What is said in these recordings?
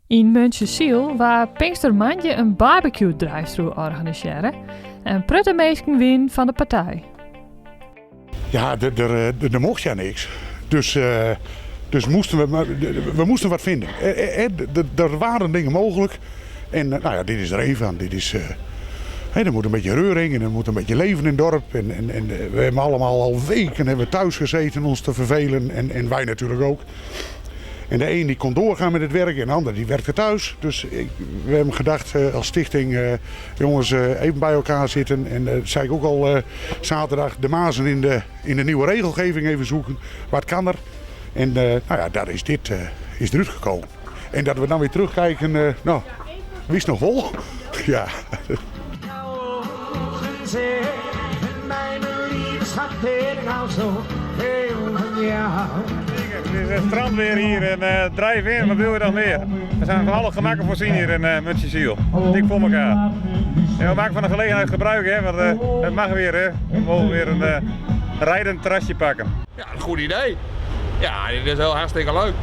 Yn Muntsjesyl waard Pinkstermoandei in barbecue drive-thru organisearre en protte minsken wienen fan de partij. Ja, der mocht ja niks. Dus, dus moasten we, we moasten wat fine. Der waarden dingen mooglik en no ja, dit is der een fan. Dit is, der moat in bytsje reuring en der moat in bytsje leven yn it doarp. En, en we hebben allemaal al weken hebben we thuis gezeten ons te vervelen en, en wij natuurlijk ook. En de een die kon doorgaan met het werk en de ander die werkte thuis. Dus ik, we hebben gedacht als stichting, jongens, even bij elkaar zitten. En dat zei ik ook al zaterdag, de mazen in de, in de nieuwe regelgeving even zoeken. Wat kan er? En nou ja, daar is dit is eruit gekomen. En dat we dan weer terugkijken, nou, wist noch wol? Ja. Het is strandweer hier en uh, drive-in, wat wil je dan meer? We zijn van alle gemakken voorzien hier in uh, Muntsjesyl. Dik voor elkaar. En we maken van de gelegenheid gebruik, hè, want uh, het mag weer. Hè. We mogen weer een uh, rijdend terrasje pakken. Ja, een goed idee. Ja, dit is heel hartstikke leuk.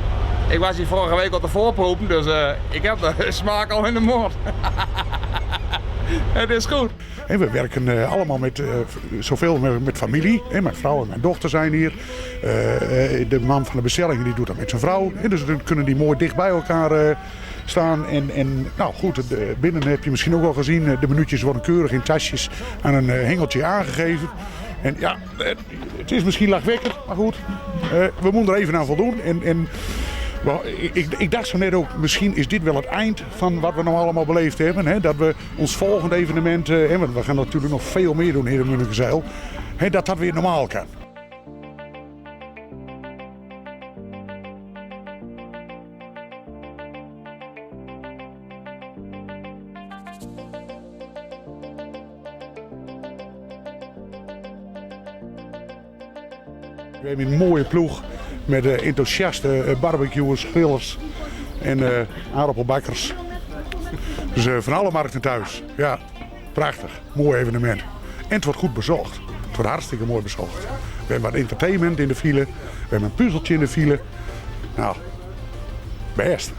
Ik was hier vorige week op de voorproeven, dus uh, ik heb de smaak al in de mond. Het is goed. En we werken uh, allemaal met, uh, zoveel met, met familie. En mijn vrouw en mijn dochter zijn hier. Uh, de man van de bestelling die doet dat met zijn vrouw. En dus dan kunnen die mooi dicht bij elkaar staan. En, en nou goed, binnen heb je misschien ook al gezien. De minuutjes worden keurig in tasjes aan een hengeltje aangegeven. En ja, het is misschien lachwekkend, maar goed. We moeten er even aan voldoen. En, en ik, ik dacht zo net ook, misschien is dit wel het eind van wat we nou allemaal beleefd hebben. Hè? Dat we ons volgende evenement, hè, want we gaan natuurlijk nog veel meer doen hier in Munnekezijl, hè, dat dat weer normaal kan. We hebben een mooie ploeg met enthousiaste barbecuers, grillers en aardappelbakkers. Dus van alle markten thuis. Ja, prachtig. Mooi evenement. En het wordt goed bezocht. Het wordt hartstikke mooi bezocht. We hebben wat entertainment in de file. We hebben een puzzeltje in de file. Nou, best.